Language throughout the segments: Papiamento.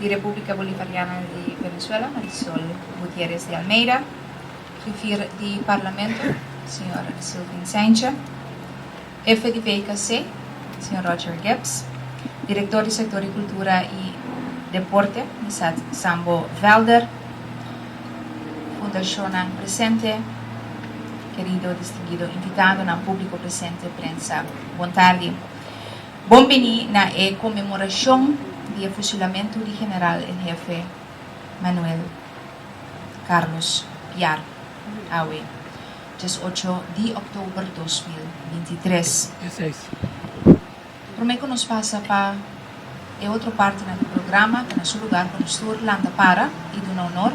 Di República Bolivariana di Venezuela, Marisol Gutierrez de Almeida, Griffier di Parlamento, señor Silvin Cijntje, Hefe di VKC, señor Roger Gibbs, Director di Sector di Cultura y Deporte, Misat Sambo Velder, Fundacionnan presente, querido distinguido invitadonan, publico presente, prensa, bon tardi. Bon bini na e konmemorashon di e fusilamentu di General en Hefe Manuel Carlos Piar awe, 18 di òktober 2023. Promé ku nos pasa pa e otro partinan di programa, ta na su lugar pa nos tur lanta para i duna honor.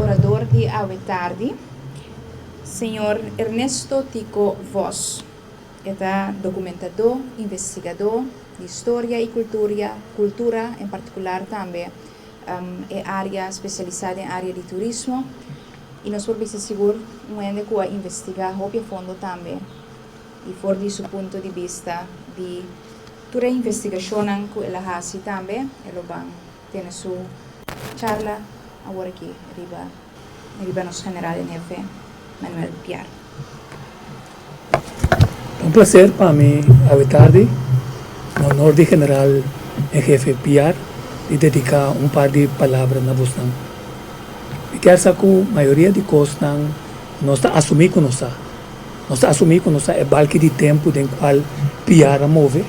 Orador di awe tardi, señor Ernesto Tico Vos. E ta dokumentadó, investigadó di historia i kulturia, kultura en partikular tambe. E área spesialisá den área di turismo i nos por bisa sigur un hende ku a investigá hopi a fondo tambe i for di su punto di bista di tur e investigashonnan ku el a hasi tambe e lo ban tene su charla awor aki riba riba nos general en hefe Manuel Piar. Ta un placer pa mi awe tardi na honor di General en Hefe Piar di dedica un par di palabra na bosnan. Mi kier sa cu mayoria di cosnan nos ta asumi cu nos sa. Nos ta asumi cu nos sa e balki di tempo den cual Piar a move.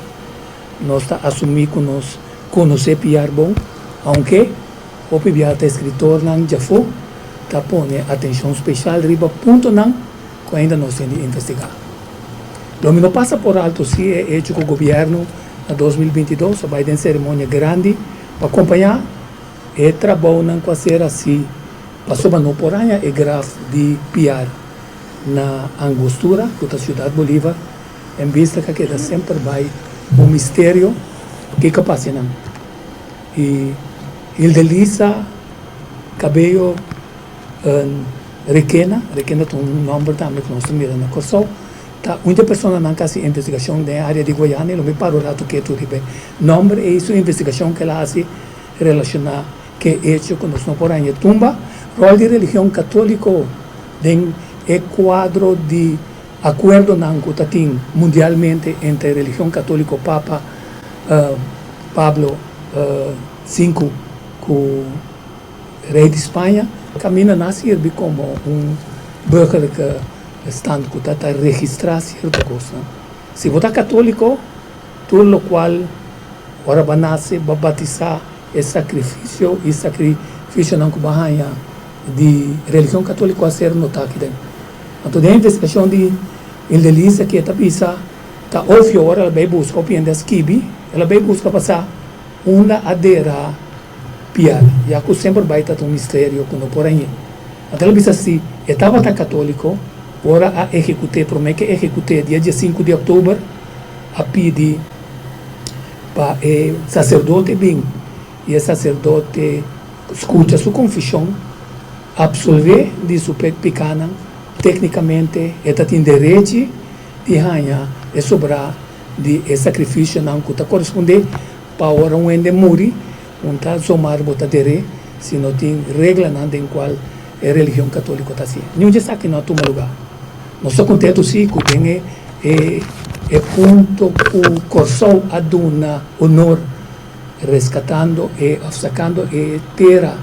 Nos ta asumi cu nos conoce Piar bon, aunke Hopi bia ta escritornan djafó ta pone atencion special riba puntonan cu ainda nos tin di investiga. Lo mi no pasa por alto si e hecho cu gobierno na 2022 a bay den ceremonia grandi pa acompaña e trabounan cu a ser haci pasobra no por haña e graf di Piar na Angostura cu ta Ciudad Bolívar en bista cu a keda semper bay un misterio kico a pasa nan. I Hildelisa Cabello Requena, Requena ta un nomber tambe ku nos ta mira na Kòrsou, ta un di e personanan ku a hasi investigashon den e área di Guayana i lo mi para un ratu ketu riba e nomber ei, su investigashon ku el a hasi relashoná ku e echo ku nos no por haña tumba. Ròl di religion katóliko den e kuadro di akuerdonan ku ta tin mundialmente entre religion katóliko, Papa Pablo sinku ku rei di Spaña kaminda nan a sirbi komo un burgerlijke stand ku ta ta registrá sierto kosnan. Si bo ta katóliko tur lokual ora bo a nase bo a batisá e sakrifisio i sakrifisionan ku bo a haña di religion katóliko a ser notá aki den. Anto den e investigashon di Hildelisa ke ta bisa Ta ofio ora el a bay busca hopi hende a skibi, el a bay busca pa sa unda a dera Piar, ya cu semper bay ta un misterio cu no por a yega. Anto el a bisa si e tabata catolico, ora a ehecute, prome ke ehecute dia diesinku di october, a pidi pa e sacerdote bin y e sacerdote scucha su confesion, absolve di su picanan, tecnicamente e ta tin derechi di haña e sobrá di e sakrifisionan ku ta korespondé pa ora un hende muri, un ta zomar bo ta der'é si no tin reglanan den kual e religion katóliko ta hasié. Niun di esaki no a tuma lugá. Nos ta kontentu sí ku den e e e punto ku Kòrsou a duna honor reskatando e òf sakando e tera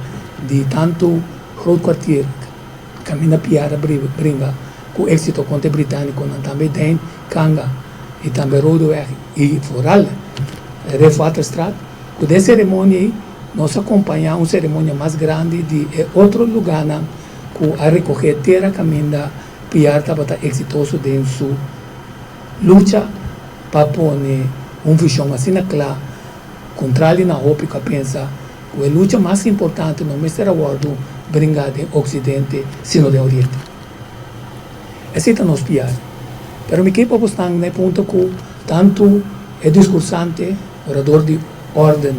di tantu Groot Kwartier, Kaminda Piar a bringa ku éksito kontra e británikonan, tambe Dijn Kanga i tambe Rodeweg i foral Ref Waterstraat. Ku den seremonia ei nos a kompañá un seremonia mas grandi di e otro lugánan ku a rekohé tera kaminda Piar tabata eksitoso den su lucha pa pone un vishon asina kla kontrali na hopi ku a pensa ku e lucha mas importante no mester a wòrdu bringá den Oksidente sino den Oriente. Esei ta nos piar. Pero mi ke pa bosnan na e punto ku tantu e diskursante, orador di órden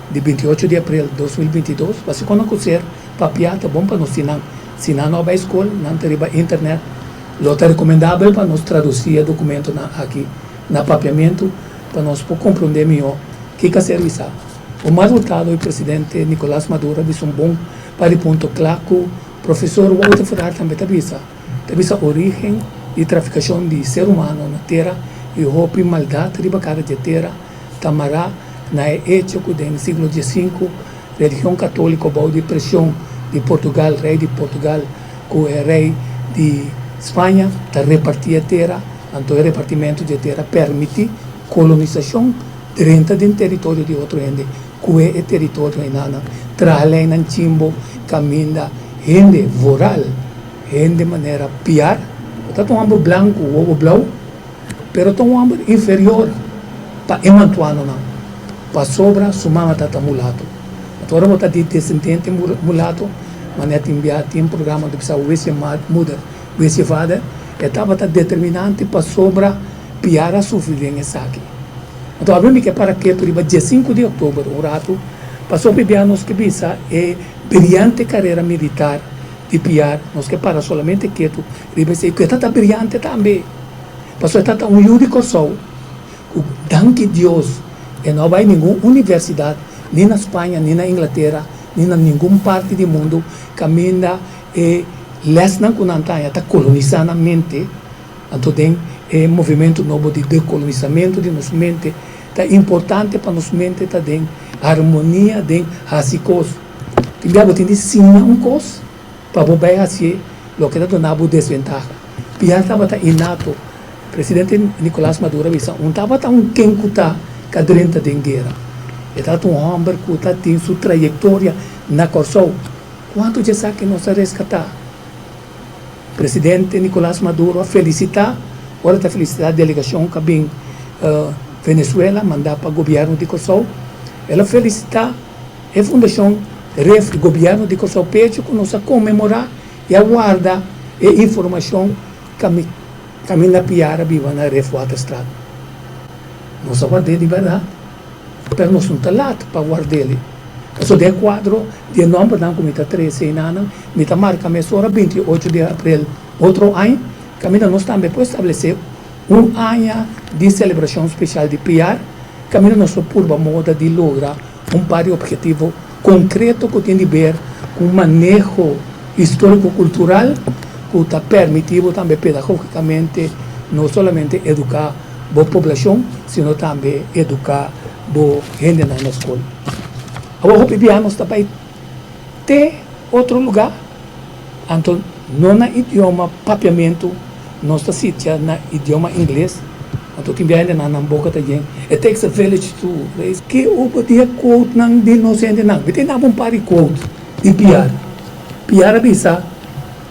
di 28 di aprel 2022, pasobra kon nan ku ser papiá ta bon pa nos tin nan. Si nan no a bai skol, nan ta riba internet. Lo ta rekomendabel pa nos tradusí e dokumentonan aki na papiamentu pa nos por komprondé mihó kiko a ser bisá. Omar Hurtado y presidente Nicolas Maduro a bisa un bon par di punto cla cu profesor Wouter Verhaar tambe ta bisa. Ta bisa origen di traficacion di ser humano na tera y hopi maldad riba cara dje tera ta mara na e hecho cu den siglo diesinku religion catolico bou di presion di Portugal, rey di Portugal cu e rey di Spaña ta reparti e tera, anto e repartimento dje tera permiti colonisacion Drenta den teritorio di otro hende, kue e teritorio enanan, traha leinan chimbo kaminda hende voral, hende manera piar, bo ta ta un hòmber blanku, wowo blou, pero ta un hòmber inferior pa e mantuanonan, pasobra su mama ta ta mulato. Anto ora bo ta di desendente mulato, manera tin bia tin programa ku ta bisa wis je moeder, wis je vader, e tabata determinante pasobra piar a sufri den esaki. Anto awe mi ke para ketu riba diesinku di oktober un ratu Pasobra bia nos ke bisa e briante karera militar di Piar, nos ke para solamente ketu riba esei ku e ta ta briante tambe. Pasobra e ta ta un yu di Kòrsou ku danki Dios e no a bai ningun universidat ni na Spaña ni na Inglatera ni na ningun parti di mundu kaminda e lèsnan ku nan ta haña ta kolonisá nan mente. Anto den e movimentu nobo di dekolonisamentu di nos mente ta importante pa nos mente ta den harmonia den hasi kos. Tin bia bo tin di siña un kos pa bo bai hasié loke ta duna bo desventaha. Piar tabata innato. Presidente Nicolas Maduro a bisa un tabata un ken ku ta ka drenta den guera. E tabata un hòmber ku ta tin su trayektoria na Kòrsou. Kuantu dje esaki nos a reskatá? Presidente Nicolas Maduro a felicita ora ta felicita delegacion cu a bin Venezuela manda pa gobierno di Corsou. El a felicita e fundacion Ref y gobierno di Corsou pecho cu nos a conmemora y a warda e informacion caminda Piar a biba na Ref Waterstraat. Nos a ward'é di berdad. Pero nos no ta lat pa ward'el. Pasobra den e kuadro di e nòmbernan ku mi ta trese einanan, mi ta marka mesora 28 di aprel otro aña, kaminda nos tambe por establesé un aña di selebrashon speshal di PR, kaminda nos lo purba moda di logra un par di ophetivo konkreto ku tin di ber ku un maneho históriko-kultural ku ta permití bo tambe pedagógikamente no solamente eduká bo poblashon, sino tambe eduká bo hendenan na skol. Awor hopi bia nos ta bai te otro lugá, anto no na idioma papiamentu, nos ta sitia na idioma ingles, anto tin bia hendenan nan boka ta yen, It takes a village to raise. Ke obo di e quotenan di nos hendenan? Mi ta daba un par di quote di Piar. Piar a bisa,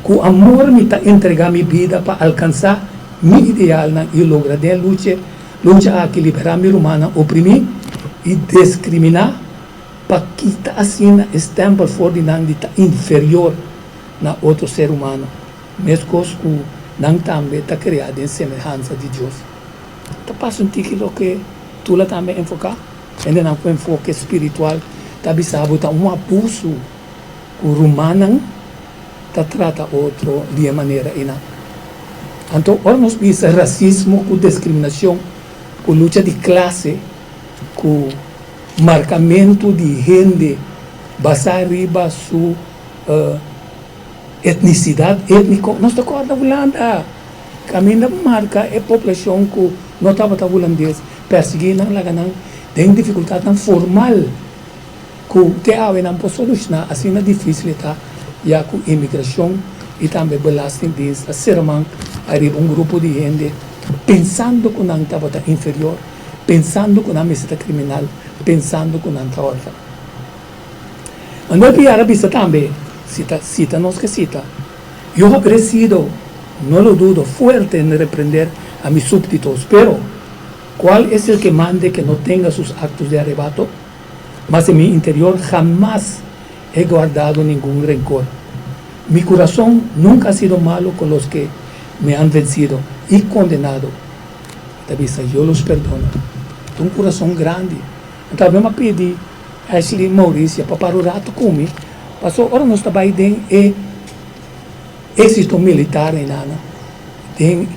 Ku amor mi ta entregá mi bida pa alkansá Mi idealnan i logra den lucha lucha aki liberá mi rumannan oprimí i deskriminá pa kita asina e stèmpel for di nan di ta inferior na otro ser humano, meskos ku nan tambe ta kreá den semehansa di Dios. Ta pasa un tiki loke Tula tambe enfoká. Hendenan ku enfoke spiritual ta bisa bo ta un abusu ku rumannan ta trata otro di e manera einan. Anto ora nos bisa rasismo ku diskriminashon, ku lucha di klase, ku markamentu di hende basá riba su etnisidat étniko, nos ta kòrda Hulanda kaminda marka e poblashon ku no tabata hulandes, pèrsiguí nan, laga nan den difikultatnan formal. Ku te awe nan por solushoná asina difísil e ta, ya ku imigrashon i tambe belastingdienst a sera man ariba un grupo di hende pensando ku nan tabata inferior, pensando ku nan mester ta kriminal, pensando ku nan ta òrfa. Manuel Piar a bisa tambe, Si ta sita nos ke sita. Yo habré sido, no lo dudo, fuerte en reprender a mis súbditos, pero, cual es el que mande que no tenga sus actos de arrebato? Mas en mi interior jamás he guardado ningún rencor. Mi corazón nunca ha sido malo con los que me han vencido y condenado. Ta bisa, yo los perdono. Ta un corazón grandi. Anto awe mi a pidi Ashley Mauricia pa para un rato cu mi, pasobra ora nos ta bay den e exito militar eynana, den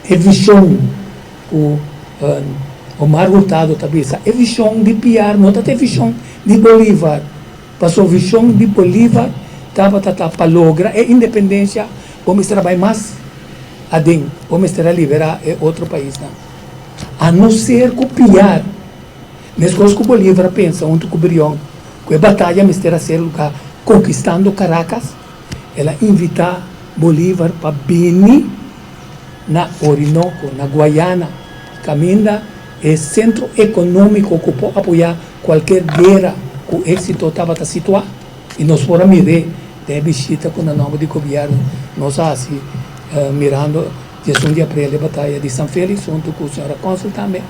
e vision cu Omar Hurtado ta bisa, e vision di Piar no ta e vision di Bolivar, pasobra vision di Bolivar tabata ta pa logra e independencia bo mester a bay mas aden, bo mester a libera e otro paisnan. A no ser cu Piar, mescos cu Bolivar a pensa hunto cu Brion, cu e bataya mester a ser lugar conquistando Caracas, el a invita Bolivar pa bini na Orinoco, na Guayana, caminda e centro economico cu por apoya cualkier guera cu exito tabata situa y nos por a mir'é den e bishita cu na nomber di gobierno nos a haci mirando 11 di april e bataya di San Felix hunto cu señora Consul tambe.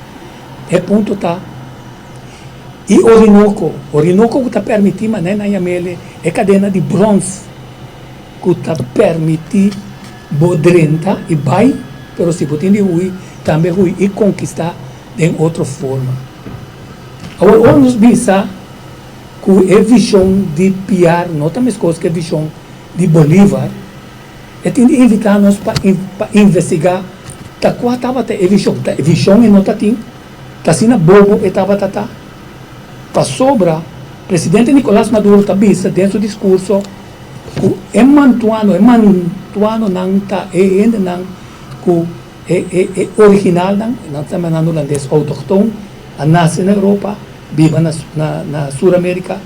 E punto ta y Orinoco, Orinoco cu ta permiti manera nan yam'el e cadena di brons. Ku ta permití bo drenta i bai, pero si bo tin di hui, tambe hui i konkistá den otro forma. Awor, ora nos bisa ku e vishon di Piar no ta meskos ku e vishon di Bolívar, e tin di invitá nos pa pa investigá ta kua tabata e vishon. Ta e vishon e no ta tin, ta asina bobo e tabata ta. Pasobra presidente Nicolás Maduro ta bisa den su diskurso ku e mantuano, e mantuanonan ta e hendenan ku e e e originalnan, nan ta yama nan hulandes autochtoon, a nase na Europa, biba na na na Sur Amerika,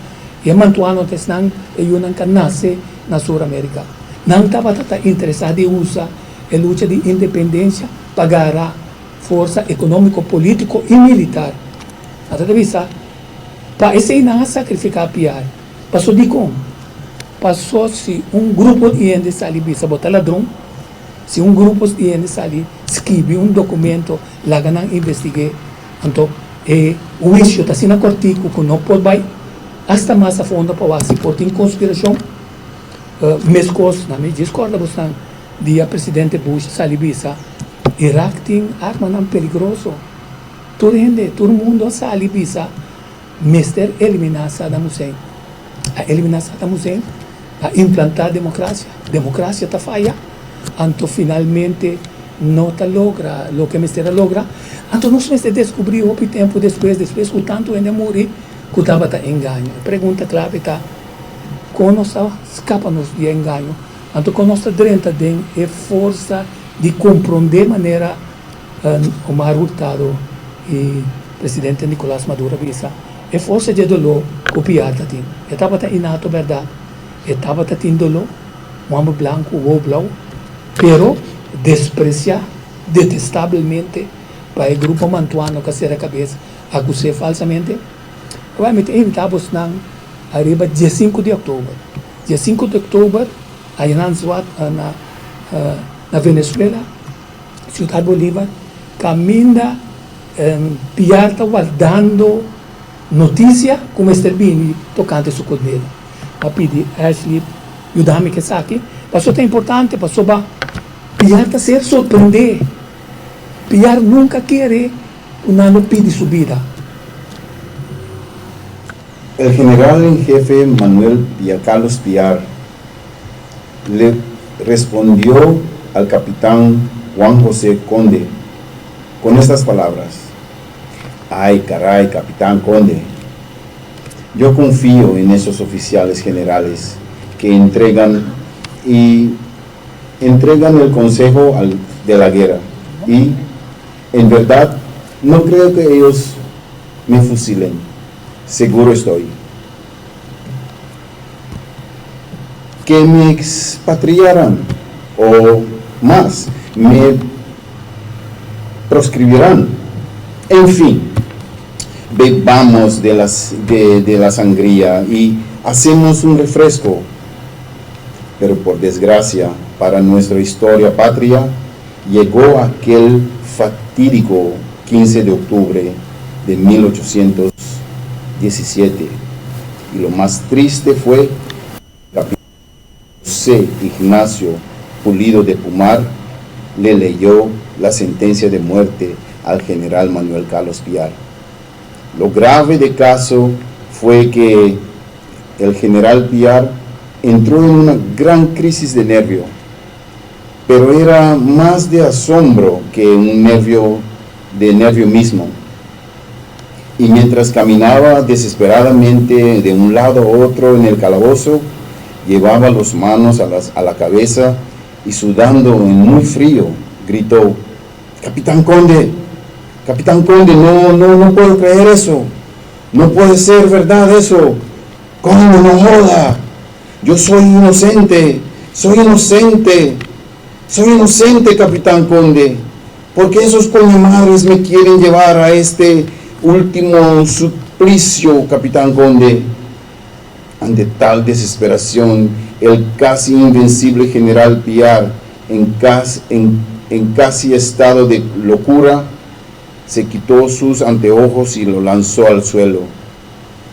i e mantuano ta esnan e yunan ku a nase na Sur Amerika. Nan tabata ta interesá di usa e lucha di independensia pa gara forsa ekonómiko, polítiko i militar. Nan ta ta bisa, pa esei nan a sakrifiká Piar. Paso dikon? Paso si un grupo di hende sali bisa bo ta ladron, si un grupo di hende sali skibi un dokumento laga nan investig'é, anto e huisio ta asina kòrtiku ku no por bai asta mas a fondo pa wak si por tin konspirashon. Meskos na mi djis kòrda bosnan dia presidente Bush sali bisa Irak tin armanan peligroso. Tur hende, tur mundo a sali bisa mester eliminá Saddam Hussein. A eliminá Saddam Hussein, a implantá demokrasia. Demokrasia ta faya, anto finalmente no ta logra loke mester a logra. Anto nos mester deskubrí hopi tempu despues, despues ku tantu hende a muri, ku tabata engaño. E pregunta klave ta, kon nos ta skapa nos di e engaño? Anto kon nos ta drenta den e forsa di komprondé manera Omar Hurtado i presidente Nicolas Maduro a bisa, E forsa dje doló ku Piar ta tin, e tabata innato bèrdat, e tabata tin doló, un hòmber blanku, wou blou, pero despresiá detestabelmente pa e grupo mantuano ku a sera kabes akus'é falsamente. Awor mi ta invitá bosnan ariba diesinku di òktober. Diesinku di òktober, ayanan zwart na na Venezuela, Ciudad Bolívar, kaminda Piar ta wardando notisia ku mester bini tokante su kondena. A pidi Ashley yuda mi ku esaki, pasobra ta importante, pasobra Piar ta ser sorprendé. Piar nunka kere ku nan lo pidi su bida. El general en jefe Manuel Carlos Piar le respondió al capitán Juan José Conde con estas palabras: Ay, caray, capitán Conde, yo confío en esos oficiales generales que entregan y entregan el consejo al, de la guerra y, en verdad, no creo que ellos me fusilen. Seguro estoy. Que me expatriarán o más, me proscribirán. En fin, bebamos de, las, de, de la sangría y hacemos un refresco. Pero por desgracia, para nuestra historia patria, llegó aquel fatídico 15 de octubre de 1817. Y lo más triste fue José Ignacio Pulido de Pumar le leyó la sentencia de muerte al general Manuel Carlos Piar. Lo grave de caso fue que el general Piar entró en una gran crisis de nervio, pero era más de asombro que un nervio de nervio mismo. Y mientras caminaba desesperadamente de un lado a otro en el calabozo, llevaba las manos a, las, a la cabeza y sudando en muy frío, gritó, Capitán Conde, Capitán Conde, no, no, no puedo creer eso. No puede ser verdad eso. Coño, no joda. Yo soy inocente, soy inocente, soy inocente, Capitán Conde. ¿Por qué esos coño madres me quieren llevar a este último suplicio, Capitán Conde? Ante tal desesperación, el casi invencible general Piar, en casi, en, en casi estado de locura, se quitó sus anteojos y lo lanzó al suelo.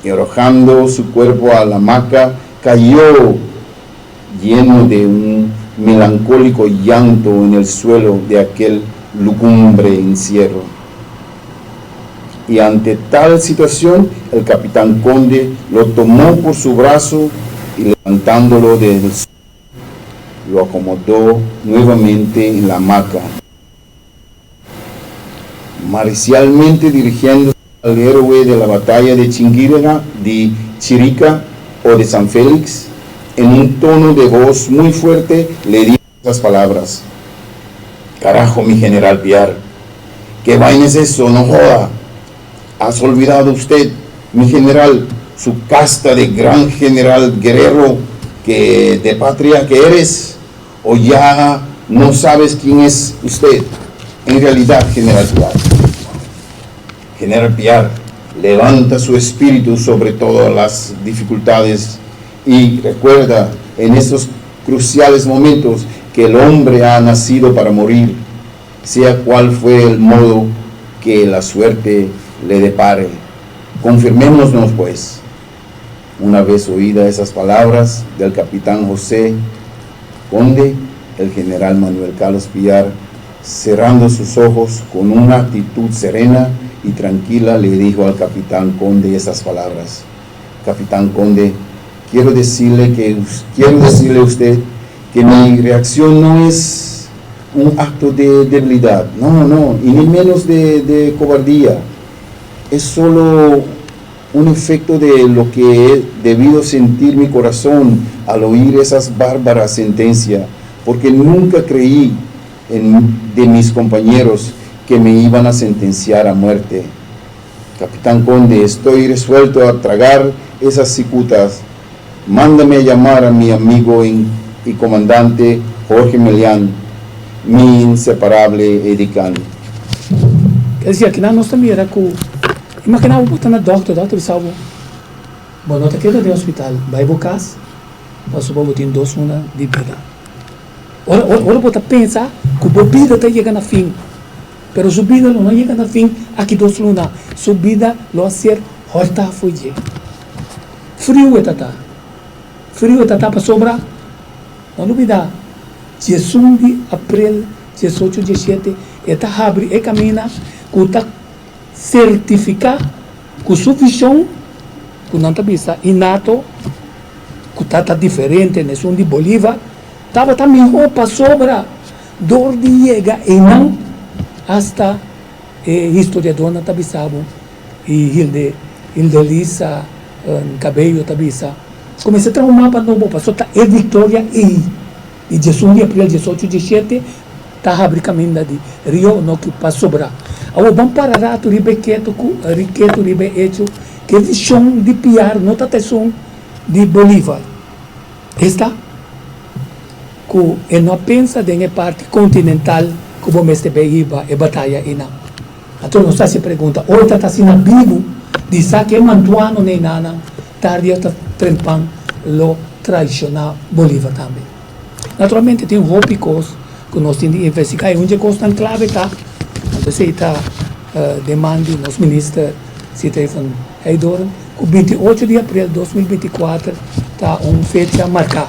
Y arrojando su cuerpo a la hamaca, cayó lleno de un melancólico llanto en el suelo de aquel lúgubre encierro. Y ante tal situación, el capitán Conde lo tomó por su brazo y levantándolo del suelo, lo acomodó nuevamente en la hamaca. Marcialmente dirigiéndose al héroe de la batalla de Chinguirega, de Chirica o de San Félix, en un tono de voz muy fuerte le dijo esas palabras: Carajo, mi general Piar, ¿qué vaina es eso? No joda. ¿Has olvidado usted, mi general, su casta de gran general guerrero que de patria que eres? ¿O ya no sabes quién es usted? En realidad, general Piar. General Piar levanta su espíritu sobre todas las dificultades y recuerda en estos cruciales momentos que el hombre ha nacido para morir, sea cual fue el modo que la suerte le depare. Confirmémonos, pues. Una vez oídas esas palabras del capitán José Conde, el general Manuel Carlos Piar, cerrando sus ojos con una actitud serena y tranquila, le dijo al capitán Conde esas palabras: Capitán Conde, quiero decirle a usted que mi reacción no es un acto de debilidad, no, no, y ni menos de cobardía. Es solo un efecto de lo que he debido sentir mi corazón al oír esas bárbaras sentencias, porque nunca creí de mis compañeros que me iban a sentenciar a muerte. Capitán Conde, estoy resuelto a tragar esas cicutas. Mándame a llamar a mi amigo y comandante Jorge Melián, mi inseparable edecán. Ke decir, aki nos ta mira ku imaginá bo ta na dòkter, dòkter bisa bo, bo no ta keda den hospital, bai bo kas, pasobra bo tin 2 luna di bida. Ora, ora, ora bo ta pensa ku bo bida ta yega na fin, pero su bida no yega na fin aki 2 luna, su bida lo a ser hòrtá for di dje. Friu e tata, friu e tata pasobra, no lubidá, 11 di aprel 1817, e ta habri e kaminda ku ta sertifiká ku su vishon ku nan ta bisa innato ku ta diferente esun di Bolívar tabata mihó pasobra dor di yega einan hasta e historiadónan ta bisa bo i Hilde Hildelisa Cabello ta bisa kuminsá traha un mapa nobo pasobra ta e viktoria ei di 11 di aprel 1817 ta habri kaminda di Rio Orinoco pasobra awor ban para ratu riba e ketu ku ketu riba e hecho ku e vishon di Piar no ta esun di Bolívar esta ku e no a pensa den e parti kontinental ku bo mester bai hiba e bataya einan. Anto nos ta hasi pregunta, ora ta asina bibu di sa ku e mantuano neinanan tardi òf ta trempan lo traishoná Bolívar tambe? Naturalmente tin hopi kos ku nos tin di investigá i un di e kosnan klave ta, anto esei ta demanda di nos minister Sithree van Heydoorn, ku 28 di aprel 2024 ta un fecha marká,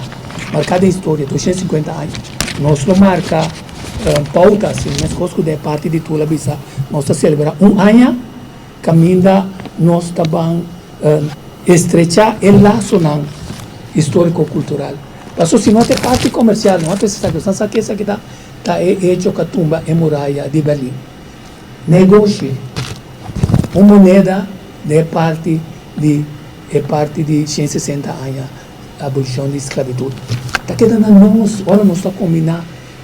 marká den historia, 250 aña. Nos lo marka pouta, si meskos ku den parti di Tula bisa, nos ta selebrá un aña kaminda nos ta ban estrechá e lasonan históriko-kultural. Pasobra si no ta e parti komersial, no ta esaki, nos sa ke esaki ta, ta e hecho ku a tumba e muraya di Berlin. Negoshi, un moneda den e parti di e parti di 160 aña abolishon di sklabitut ta keda na nos ora nos ta kombiná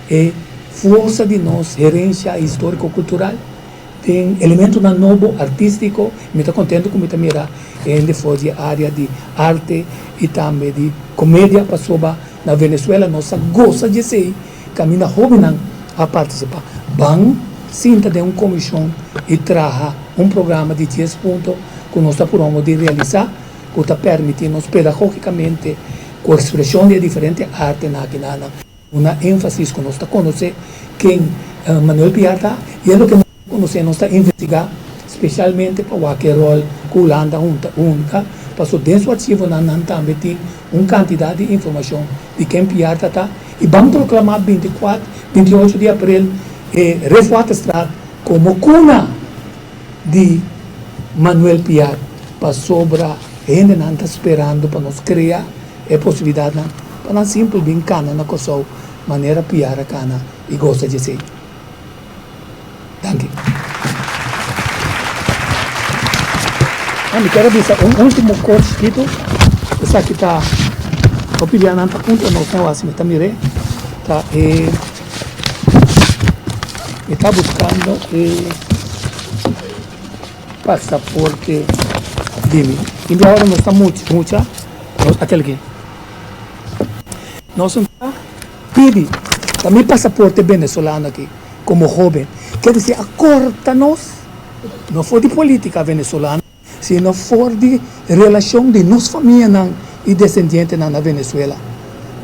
e forsa di nos herensia históriko-kultural den elementonan nobo artístiko. Mi ta kontento ku mi ta mira hende for di e área di arte i tambe di komedia pasobra na Venezuela nos a gosa di esei kaminda hóbennan a partisipá. Ban sinta den un komishon i traha un programa di 10 punto ku nos ta purba di realisá ku ta permití nos pedagógikamente ku ekspreshon di e diferente artenan akinanan duna énfasis ku nos ta konosé ken Manuel Piar ta i e loke nos ta konosé nos ta investigá spesialmente pa wak e ròl ku Hulanda hunta pasobra den su archivonan nan tambe tin un kantidat di informashon di ken Piar ta ta i ban proklamá 24, 28 di aprel e Ref Waterstraat komo kuna di. Manuel Piar pasobra hendenan ta sperando pa nos krea e posibilidatnan pa nan simpel bin kana na Kòrsou manera Piar a kana i gosa dje esei. Danki. Ah, mi kier a bisa un ultimo kos chikitu. Esaki ta, hopi bia nan ta puntra nos nou asi mi ta mir'é, ta e, mi ta buskando e pasaporte di mi. Tin bia ora nos ta mucha, nos akel aki. Nos ta pidi pa mi pasaporte venezolano aki como hoben. Kier disi a corta nos, no for di politica venezolano, sino for di relacion di nos famianan y descendientenan na Venezuela.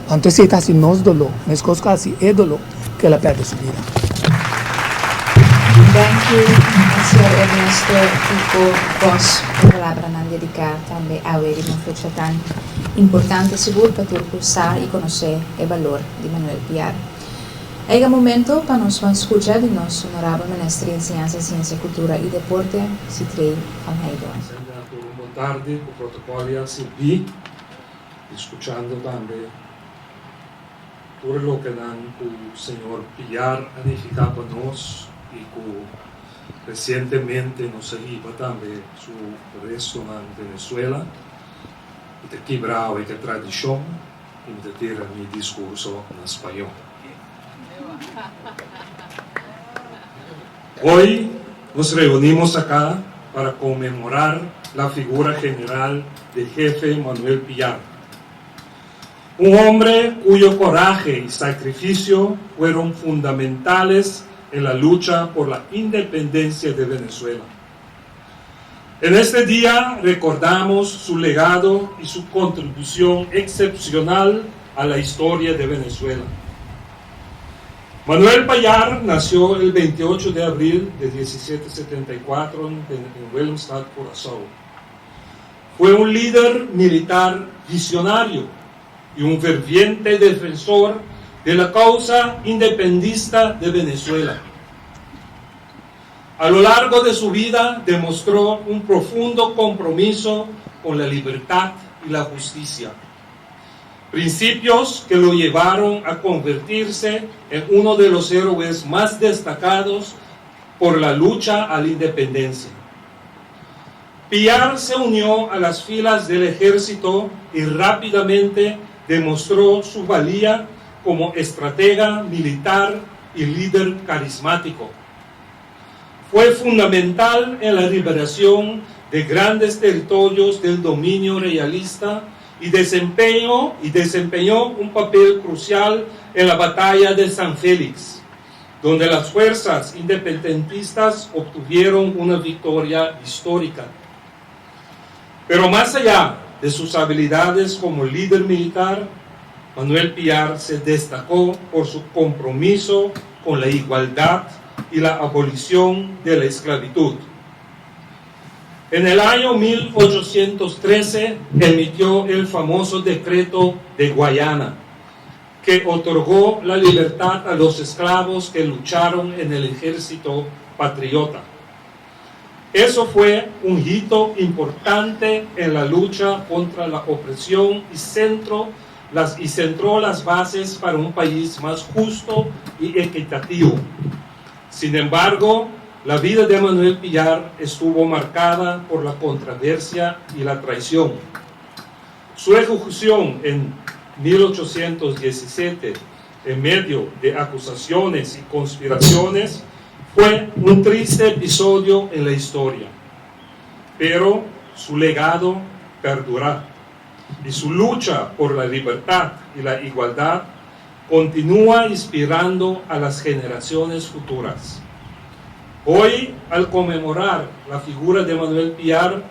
Anto esey ta haci nos dolor, mescos cu a haci e dolor cu el a perde su bida. Danki Señor Ernesto Tico Bos pa palabranan dedica tambe awe riba un fecha tan importante sigur pa tur cu sa y conoce e balor di Manuel Piar. A yega momento pa nos ban scucha di nos Honorabel Minister di Enseñansa, Ciencia, Cultura y Deporte, Sitrey van Heydoorn. Senda tur un bon tardi cu protocol ya sirbi y scuchando tambe tur e lokenan cu señor Piar a nifica pa nos y cu recientemente nos a hiba tambe su restonan Venezuela y ta kibra awe ke tradicion y mi ta tira mi discurso na spañol. Hoy nos reunimos acá para conmemorar la figura general de jefe Manuel Piar. Un hombre cuyo coraje y sacrificio fueron fundamentales en la lucha por la independencia de Venezuela. En este día recordamos su legado y su contribución excepcional a la historia de Venezuela. Manuel Payar nació el 28 de abril de 1774 en Willemstad, Curaçao. Fue un líder militar visionario y un ferviente defensor de la causa independista de Venezuela. A lo largo de su vida demostró un profundo compromiso con la libertad y la justicia. Principios que lo llevaron a convertirse en uno de los héroes más destacados por la lucha a la independencia. Piar se unió a las filas del ejército y rápidamente demostró su valía como estratega militar y líder carismático. Fue fundamental en la liberación de grandes territorios del dominio realista y desempeñó, y desempeñó un papel crucial en la batalla de San Félix, donde las fuerzas independentistas obtuvieron una victoria histórica. Pero más allá de sus habilidades como líder militar, Manuel Piar se destacó por su compromiso con la igualdad y la abolición de la esclavitud. En el año 1813 emitió el famoso decreto de Guayana, que otorgó la libertad a los esclavos que lucharon en el ejército patriota. Eso fue un hito importante en la lucha contra la opresión y, centro, las, y centró las bases para un país más justo y equitativo. Sin embargo, la vida de Manuel Piar estuvo marcada por la controversia y la traición. Su ejecución en 1817, en medio de acusaciones y conspiraciones, fue un triste episodio en la historia. Pero su legado perdurá y su lucha por la libertad y la igualdad continúa inspirando a las generaciones futuras. Hoy, al conmemorar la figura de Manuel Piar,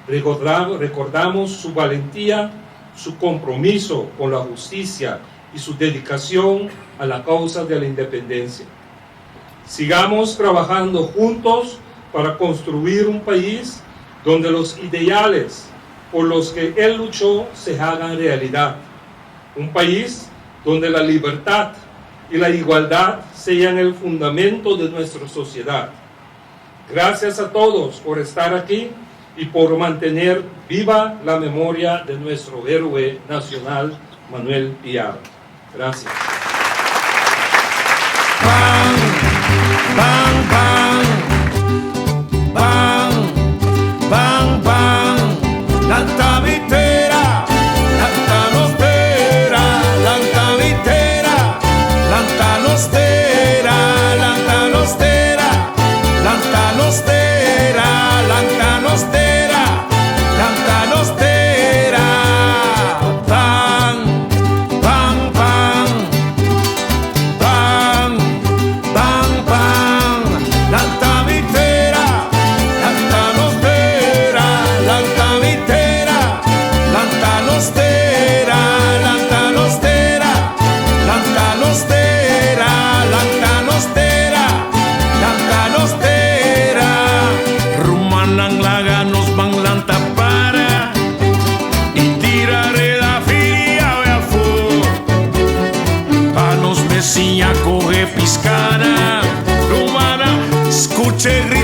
recordamos su valentía, su compromiso con la justicia y su dedicación a la causa de la independencia. Sigamos trabajando juntos para construir un país donde los ideales por los que él luchó se hagan realidad. Un país donde la libertad y la igualdad sean el fundamento de nuestra sociedad. Gracias a todos por estar aquí. Y por mantener viva la memoria de nuestro héroe nacional Manuel Piar. Gracias. Ban, ban, ban, ban, ban, ban, lanta mi tera, lanta nos tera, lanta mi tera, lanta nos tera, lanta nos tera, lanta nos tera, lanta nos tera, lanta nos tera, ban, ban, ban. Ban, ban, ban, lanta mi tera, lanta nos tera, lanta mi tera, lanta nos tera, lanta nos tera, lanta nos tera, lanta nos tera, lanta nos tera. Rumannan laga nos ban lanta para i tira reda firia afó. Pa nos mes siña kohe piská. Rumannan, skucha.